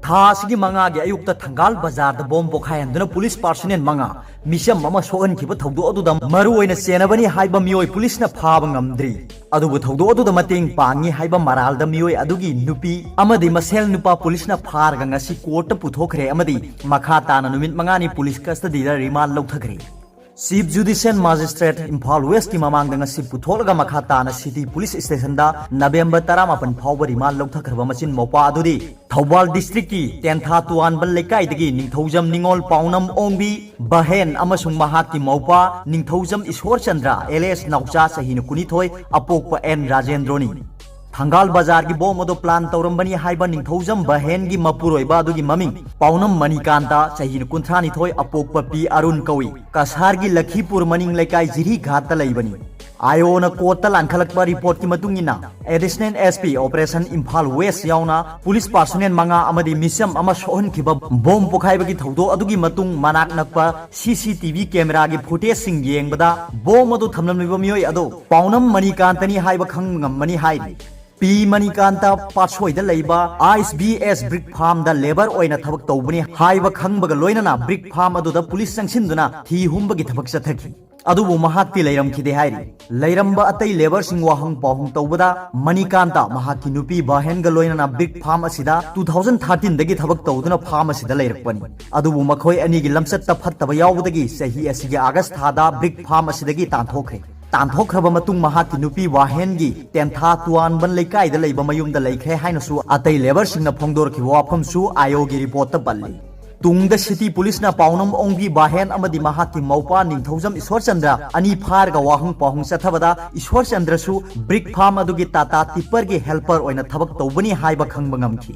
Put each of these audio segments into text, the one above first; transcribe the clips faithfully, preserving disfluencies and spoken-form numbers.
ꯊꯥ ꯑꯁꯤꯒꯤ ꯃꯉꯥꯒꯤ ꯑꯌꯨꯛꯇ ꯊꯪꯒꯥꯜ ꯕꯖꯥꯔꯗ ꯕꯣꯝ ꯄꯣꯈꯥꯏꯍꯟꯗꯨꯅ ꯄꯨꯂꯤꯁ ꯄꯥꯔꯁꯣꯅꯦꯜ ꯃꯉꯥ, ꯃꯤꯆꯝ ꯑꯃ ꯁꯣꯛꯍꯟꯈꯤꯕ ꯊꯧꯗꯣꯛ ꯑꯗꯨꯗ ꯃꯔꯨꯑꯣꯏꯅ ꯆꯦꯟꯅꯕꯅꯤ ꯍꯥꯏꯕ ꯃꯤꯑꯣꯏ ꯄꯨꯂꯤꯁꯅ ꯐꯥꯕ ꯉꯝꯗ꯭ꯔꯤ꯫ ꯑꯗꯨꯕꯨ ꯊꯧꯗꯣꯛ ꯑꯗꯨꯗ ꯃꯇꯦꯡ ꯄꯥꯡꯉꯤ ꯍꯥꯏꯕ ꯃꯔꯥꯜꯗ ꯃꯤꯑꯣꯏ ꯑꯗꯨꯒꯤ ꯅꯨꯄꯤ ꯑꯃꯗꯤ ꯃꯁꯦꯜ ꯅꯨꯄꯥ ꯄꯨꯂꯤꯁꯅ ꯐꯥꯔꯒ ꯉꯁꯤ ꯀꯣꯔꯠꯇ ꯄꯨꯊꯣꯛꯈ꯭ꯔꯦ ꯑꯃꯗꯤ ꯃꯈꯥ ꯇꯥꯅ ꯅꯨꯃꯤꯠ ꯃꯉꯥꯅꯤ ꯄꯨꯂꯤꯁ ꯀꯁꯇꯗꯤꯗ ꯔꯤꯃꯥꯟ ꯂꯧꯊꯈ꯭ꯔꯦ꯫ ꯆꯤꯐ ꯖꯨꯗꯤꯁꯤꯌꯦꯜ ꯃꯥꯖꯤꯁꯇ꯭ꯔꯦꯠ ꯏꯝꯐꯥꯜ ꯋꯦꯁꯀꯤ ꯃꯃꯥꯡꯗ ꯉꯁꯤ ꯄꯨꯊꯣꯛꯂꯒ ꯃꯈꯥ ꯇꯥꯅ ꯁꯤꯇꯤ ꯄꯨꯂꯤꯁ ꯁ꯭ꯇꯦꯁꯟꯗ ꯅꯕꯦꯝꯕꯔ ꯇꯔꯥꯃꯥꯄꯟ ꯐꯥꯎꯕ ꯔꯤꯃꯥꯟ ꯂꯧꯊꯈ꯭ꯔꯕ ꯃꯆꯤꯟ ꯃꯧꯄꯥ ꯑꯗꯨꯗꯤ ꯊꯧꯕꯥꯜ ꯗꯤꯁꯇ꯭ꯔꯤꯛꯀꯤ ꯇꯦꯟꯊꯥ ꯇꯨꯋꯥꯟꯕꯟ ꯂꯩꯀꯥꯏꯗꯒꯤ ꯅꯤꯡꯊꯧꯖꯝ ꯅꯤꯉꯣꯜ ꯄꯥꯎꯅꯝ ꯑꯣꯡꯕꯤ ꯕꯍꯦꯟ ꯑꯃꯁꯨꯡ ꯃꯍꯥꯛꯀꯤ ꯃꯧꯄꯥ ꯅꯤꯡꯊꯧꯖꯝ ꯏꯁꯣꯔꯆꯟꯗ꯭ꯔ ꯑꯦꯂꯤꯌꯥꯁ ꯅꯥꯎꯆꯥ ꯆꯍꯤ ꯀꯨꯟꯅꯤꯊꯣꯏ ꯑꯄꯣꯛꯄ ꯑꯦꯟ ꯔꯥꯖꯦꯟꯗ꯭ꯔꯣꯅꯤ꯫ ꯊꯪꯒꯥꯜ ꯕꯖꯥꯔꯒꯤ ꯕꯣꯝ ꯑꯗꯨ ꯄ꯭ꯂꯥꯟ ꯇꯧꯔꯝꯕꯅꯤ ꯍꯥꯏꯕ ꯅꯤꯡꯊꯧꯖꯝ ꯕꯍꯦꯟꯒꯤ ꯃꯄꯨꯔꯣꯏꯕ ꯑꯗꯨꯒꯤ ꯃꯃꯤꯡ ꯄꯥꯎꯅꯝ ꯃꯅꯤꯀꯥꯟꯇ ꯆꯍꯤ ꯀꯨꯟꯊ꯭ꯔꯥꯅꯤꯊꯣꯏ ꯑꯄꯣꯛꯄ ꯄꯤ ꯑꯔꯨꯟ ꯀꯧꯏ꯫ ꯀꯁꯥꯔꯒꯤ ꯂꯈꯤꯄꯨꯔ ꯃꯅꯤꯡ ꯂꯩꯀꯥꯏ ꯖꯤꯔꯤꯘꯥꯠꯇ ꯂꯩꯕꯅꯤ꯫ ꯑꯥꯏꯑꯣꯅ ꯀꯣꯔꯠꯇ ꯂꯥꯟꯈꯠꯂꯛꯄ ꯔꯤꯄꯣꯔꯠꯀꯤ ꯃꯇꯨꯡ ꯏꯟꯅ, additional S P operation Imphal west ꯌꯥꯎꯅ ꯄꯨꯂꯤꯁ ꯄꯥꯔꯁꯣꯅꯦꯜ ꯃꯉꯥ ꯑꯃꯗꯤ ꯃꯤꯆꯝ ꯑꯃ ꯁꯣꯛꯍꯟꯈꯤꯕ ꯕꯣꯝ ꯄꯣꯈꯥꯏꯕꯒꯤ ꯊꯧꯗꯣꯛ ꯑꯗꯨꯒꯤ ꯃꯇꯨꯡ ꯃꯅꯥꯛ ꯅꯛꯄ ꯁꯤ ꯁꯤ ꯇꯤ ꯚꯤ ꯀꯦꯃꯦꯔꯥꯒꯤ ꯐꯨꯇꯦꯖꯁꯤꯡ ꯌꯦꯡꯕꯗ ꯕꯣꯝ ꯑꯗꯨ ꯊꯝꯂꯝꯂꯤꯕ ꯃꯤꯑꯣꯏ ꯑꯗꯨ ꯄꯥꯎꯅꯝ ꯃꯅꯤꯀꯥꯟꯇꯅꯤ ꯍꯥꯏꯕ ꯈꯪꯕ ꯉꯝꯕꯅꯤ ꯍꯥꯏꯔꯤ꯫ ꯄꯤ ꯃꯅꯤꯀꯥꯟꯇ ꯄꯥꯠꯁꯣꯏꯗ ꯂꯩꯕ ꯑꯥꯏꯁ ꯕꯤ ꯑꯦꯁ ꯕ꯭ꯔꯤꯛ ꯐꯥꯔꯝꯗ ꯂꯦꯕꯔ ꯑꯣꯏꯅ ꯊꯕꯛ ꯇꯧꯕꯅꯤ ꯍꯥꯏꯕ ꯈꯪꯕꯒ ꯂꯣꯏꯅꯅ ꯕ꯭ꯔꯤꯛ ꯐꯥꯔꯝ ꯑꯗꯨꯗ ꯄꯨꯂꯤꯁ ꯆꯪꯁꯤꯟꯗꯨꯅ ꯊꯤ ꯍꯨꯝꯕꯒꯤ ꯊꯕꯛ ꯆꯠꯊꯈꯤ꯫ ꯑꯗꯨꯕꯨ ꯃꯍꯥꯛꯇꯤ ꯂꯩꯔꯝꯈꯤꯗꯦ ꯍꯥꯏꯔꯤ꯫ ꯂꯩꯔꯝꯕ ꯑꯇꯩ ꯂꯦꯕꯔꯁꯤꯡ ꯋꯥꯍꯪ ꯄꯥꯎꯍꯪ ꯇꯧꯕꯗ ꯃꯅꯤꯀꯥꯟꯇ ꯃꯍꯥꯛꯀꯤ ꯅꯨꯄꯤ ꯕꯍꯦꯟꯒ ꯂꯣꯏꯅꯅ ꯕ꯭ꯔꯤꯛ ꯐꯥꯔꯝ ꯑꯁꯤꯗ ꯇꯨ ꯊꯥꯎꯖꯟ ꯊꯥꯔꯇꯤꯟꯗꯒꯤ ꯊꯕꯛ ꯇꯧꯗꯨꯅ ꯐꯥꯔꯝ ꯑꯁꯤꯗ ꯂꯩꯔꯛꯄꯅꯤ꯫ ꯑꯗꯨꯕꯨ ꯃꯈꯣꯏ ꯑꯅꯤꯒꯤ ꯂꯝꯆꯠꯇ ꯐꯠꯇꯕ ꯌꯥꯎꯕꯗꯒꯤ ꯆꯍꯤ ꯑꯁꯤꯒꯤ ꯑꯥꯒꯁ ꯊꯥꯗ ꯕ꯭ꯔꯤꯛ ꯐꯥꯔꯝ ꯑꯁꯤꯗꯒꯤ ꯇꯥꯟꯊꯣꯛꯈ꯭ꯔꯦ꯫ ꯇꯥꯟꯊꯣꯛꯈ꯭ꯔꯕ ꯃꯇꯨꯡ ꯃꯍꯥꯛꯀꯤ ꯅꯨꯄꯤ ꯕꯍꯦꯟꯒꯤ ꯇꯦꯟꯊꯥ ꯇꯨꯋꯥꯟꯕꯟ ꯂꯩꯀꯥꯏꯗ ꯂꯩꯕ ꯃꯌꯨꯝꯗ ꯂꯩꯈ꯭ꯔꯦ ꯍꯥꯏꯅꯁꯨ ꯑꯇꯩ ꯂꯦꯕꯔꯁꯤꯡꯅ ꯐꯣꯡꯗꯣꯔꯛꯈꯤꯕ ꯋꯥꯐꯝꯁꯨ ꯑꯥꯏꯑꯣꯒꯤ ꯔꯤꯄꯣꯔꯠꯇ ꯄꯜꯂꯤ꯫ ꯇꯨꯡꯗ ꯁꯤꯇꯤ ꯄꯨꯂꯤꯁꯅ ꯄꯥꯎꯅꯝ ꯑꯣꯡꯕꯤ ꯕꯍꯦꯟ ꯑꯃꯗꯤ ꯃꯍꯥꯛꯀꯤ ꯃꯧꯄ꯭ꯋꯥ ꯅꯤꯡꯊꯧꯖꯝ ꯏꯁꯣꯔꯆꯟꯗ꯭ꯔ ꯑꯅꯤ ꯐꯥꯔꯒ ꯋꯥꯍꯪ ꯄꯥꯎꯍꯪ ꯆꯠꯊꯕꯗ ꯏꯁꯣꯔꯆꯟꯗ꯭ꯔꯁꯨ ꯕ꯭ꯔꯤꯛ ꯐꯥꯔꯝ ꯑꯗꯨꯒꯤ ꯇꯥꯇꯥ ꯇꯤꯞꯄꯔꯒꯤ ꯍꯦꯜꯄꯔ ꯑꯣꯏꯅ ꯊꯕꯛ ꯇꯧꯕꯅꯤ ꯍꯥꯏꯕ ꯈꯪꯕ ꯉꯝꯈꯤ꯫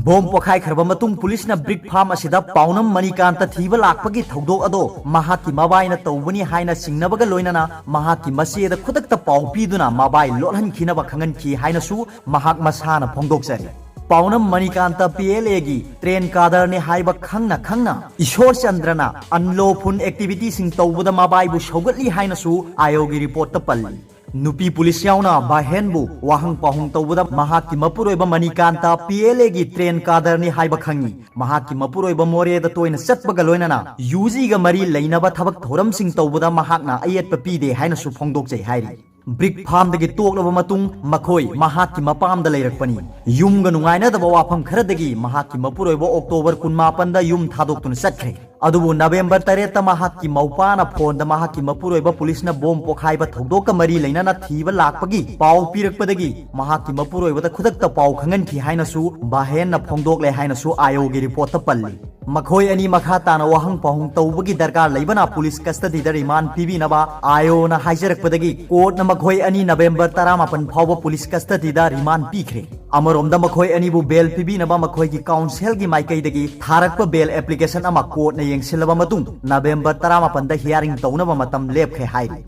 ꯕꯣꯝ ꯄꯣꯈꯥꯏꯈ꯭ꯔꯕ ꯃꯇꯨꯡ ꯄꯨꯂꯤꯁꯅ ꯕ꯭ꯔꯤꯛ ꯐꯥꯔꯝ ꯑꯁꯤꯗ ꯄꯥꯎꯅꯝ ꯃꯅꯤꯀꯥꯟꯇ ꯊꯤꯕ ꯂꯥꯛꯄꯒꯤ ꯊꯧꯗꯣꯛ ꯑꯗꯣ ꯃꯍꯥꯛꯀꯤ ꯃꯕꯥꯏꯅ ꯇꯧꯕꯅꯤ ꯍꯥꯏꯅ ꯆꯤꯡꯅꯕꯒ ꯂꯣꯏꯅꯅ ꯃꯍꯥꯛꯀꯤ ꯃꯆꯦꯗ ꯈꯨꯗꯛꯇ ꯄꯥꯎ ꯄꯤꯗꯨꯅ ꯃꯕꯥꯏ ꯂꯣꯠꯍꯟꯈꯤꯅꯕ ꯈꯪꯍꯟꯈꯤ ꯍꯥꯏꯅꯁꯨ ꯃꯍꯥꯛ ꯃꯁꯥꯅ ꯐꯣꯡꯗꯣꯛꯆꯔꯤ꯫ ꯄꯥꯎꯅꯝ ꯃꯅꯤꯀꯥꯟꯇ ꯄꯤ ꯑꯦꯜ ꯑꯦꯒꯤ ꯇ꯭ꯔꯦꯟ ꯀꯥꯗꯔꯅꯤ ꯍꯥꯏꯕ ꯈꯪꯅ ꯈꯪꯅ ꯏꯁꯣꯔ ꯆꯟꯗ꯭ꯔꯅ ꯑꯟꯂꯣꯐꯨꯜ ꯑꯦꯛꯇꯤꯚꯤꯇꯤꯁꯤꯡ ꯇꯧꯕꯗ ꯃꯕꯥꯏꯕꯨ ꯁꯧꯒꯠꯂꯤ ꯍꯥꯏꯅꯁꯨ ꯑꯥꯏꯑꯣꯒꯤ ꯔꯤꯄꯣꯔꯠꯇ ꯄꯜꯂꯤ꯫ ꯅꯨꯄꯤ ꯄꯨꯂꯤꯁ ꯌꯥꯎꯅ ꯚꯥꯍꯦꯟꯕꯨ ꯋꯥꯍꯪ ꯄꯥꯎꯍꯪ ꯇꯧꯕꯗ ꯃꯍꯥꯛꯀꯤ ꯃꯄꯨꯔꯣꯏꯕ ꯃꯅꯤꯀꯥꯟꯇ ꯄꯤ ꯑꯦꯜ ꯑꯦꯒꯤ ꯇ꯭ꯔꯦꯟ ꯀꯥꯗꯔꯅꯤ ꯍꯥꯏꯕ ꯈꯪꯉꯤ꯫ ꯃꯍꯥꯛꯀꯤ ꯃꯄꯨꯔꯣꯏꯕ ꯃꯣꯔꯦꯗ ꯇꯣꯏꯅ ꯆꯠꯄꯒ ꯂꯣꯏꯅꯅ ꯌꯨ ꯖꯤꯒ ꯃꯔꯤ ꯂꯩꯅꯕ ꯊꯕꯛ ꯊꯧꯔꯝꯁꯤꯡ ꯇꯧꯕꯗ ꯃꯍꯥꯛꯅ ꯑꯌꯦꯠꯄ ꯄꯤꯗꯦ ꯍꯥꯏꯅꯁꯨ ꯐꯣꯡꯗꯣꯛꯆꯩ ꯍꯥꯏꯔꯤ꯫ ꯕ꯭ꯔꯤꯛ ꯐꯥꯝꯗꯒꯤ ꯇꯣꯛꯂꯕ ꯃꯇꯨꯡ ꯃꯈꯣꯏ ꯃꯍꯥꯛꯀꯤ ꯃꯄꯥꯝꯗ ꯂꯩꯔꯛꯄꯅꯤ꯫ ꯌꯨꯝꯒ ꯅꯨꯡꯉꯥꯏꯅꯗꯕ ꯋꯥꯐꯝ ꯈꯔꯗꯒꯤ ꯃꯍꯥꯛꯀꯤ ꯃꯄꯨꯔꯣꯏꯕ ꯑꯣꯛꯇꯣꯕꯔ ꯀꯨꯟꯃꯥꯄꯟꯗ ꯌꯨꯝ ꯊꯥꯗꯣꯛꯇꯨꯅ ꯆꯠꯈ꯭ꯔꯦ꯫ ꯑꯗꯨꯕꯨ ꯅꯕꯦꯝꯕꯔ ꯇꯔꯦꯠꯇ ꯃꯍꯥꯛꯀꯤ ꯃꯧꯄꯥꯅ ꯐꯣꯟꯗ ꯃꯍꯥꯛꯀꯤ ꯃꯄꯨꯔꯣꯏꯕ ꯄꯨꯂꯤꯁꯅ ꯕꯣꯝ ꯄꯣꯈꯥꯏꯕ ꯊꯧꯗꯣꯛꯀ ꯃꯔꯤ ꯂꯩꯅꯅ ꯊꯤꯕ ꯂꯥꯛꯄꯒꯤ ꯄꯥꯎ ꯄꯤꯔꯛꯄꯗꯒꯤ ꯃꯍꯥꯛꯀꯤ ꯃꯄꯨꯔꯣꯏꯕꯗ ꯈꯨꯗꯛꯇ ꯄꯥꯎ ꯈꯪꯍꯟꯈꯤ ꯍꯥꯏꯅꯁꯨ ꯚꯥꯍꯦꯟꯅ ꯐꯣꯡꯗꯣꯛꯂꯦ ꯍꯥꯏꯅꯁꯨ ꯑꯥꯏ ꯑꯣꯒꯤ ꯔꯤꯄꯣꯔꯠꯇ ꯄꯜꯂꯤ꯫ ꯃꯈꯣꯏ ꯑꯅꯤ ꯃꯈꯥ ꯇꯥꯅ ꯋꯥꯍꯪ ꯄꯥꯎꯍꯪ ꯇꯧꯕꯒꯤ ꯗꯔꯀꯥꯔ ꯂꯩꯕꯅ ꯄꯨꯂꯤꯁ ꯀꯁꯇꯗꯤꯗ ꯔꯤꯃꯥꯟ ꯄꯤꯕꯤꯅꯕ ꯑꯥꯏ ꯑꯣꯅ ꯍꯥꯏꯖꯔꯛꯄꯗꯒꯤ ꯀꯣꯔꯠꯅ ꯃꯈꯣꯏ ꯑꯅꯤ ꯅꯕꯦꯝꯕꯔ ꯇꯔꯥꯃꯥꯄꯟ ꯐꯥꯎꯕ ꯄꯨꯂꯤꯁ ꯀꯁꯇꯗꯤꯗ ꯔꯤꯃꯥꯟ ꯄꯤꯈ꯭ꯔꯦ꯫ ꯑꯃꯔꯣꯝꯗ ꯃꯈꯣꯏ ꯑꯅꯤꯕꯨ ꯕꯦꯜ ꯄꯤꯕꯤꯅꯕ ꯃꯈꯣꯏꯒꯤ ꯀꯥꯎꯟꯁꯤꯜꯒꯤ ꯃꯥꯏꯀꯩꯗꯒꯤ ꯊꯥꯔꯛꯄ ꯕꯦꯜ ꯑꯦꯄ꯭ꯂꯤꯀꯦꯁꯟ ꯑꯃ ꯀꯣꯔꯠꯅ ꯌꯦꯡꯁꯤꯜꯂꯕ ꯃꯇꯨꯡ ꯅꯕꯦꯝꯕꯔ ꯇꯔꯥꯃꯥꯄꯟꯗ ꯍꯤꯌꯥꯔꯤꯡ ꯇꯧꯅꯕ ꯃꯇꯝ ꯂꯦꯞꯈ꯭ꯔꯦ ꯍꯥꯏꯔꯤ꯫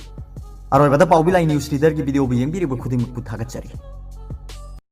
ꯑꯔꯣꯏꯕꯗ ꯄꯥꯎꯕꯤ ꯂꯥꯏ ꯅ꯭ꯌꯨꯁ ꯂꯤꯗꯔꯒꯤ ꯚꯤꯗꯤꯑꯣꯕꯨ ꯌꯦꯡꯕꯤꯔꯤꯕ ꯈꯨꯗꯤꯡꯃꯛꯄꯨ ꯊꯥꯒꯠꯆꯔꯤ꯫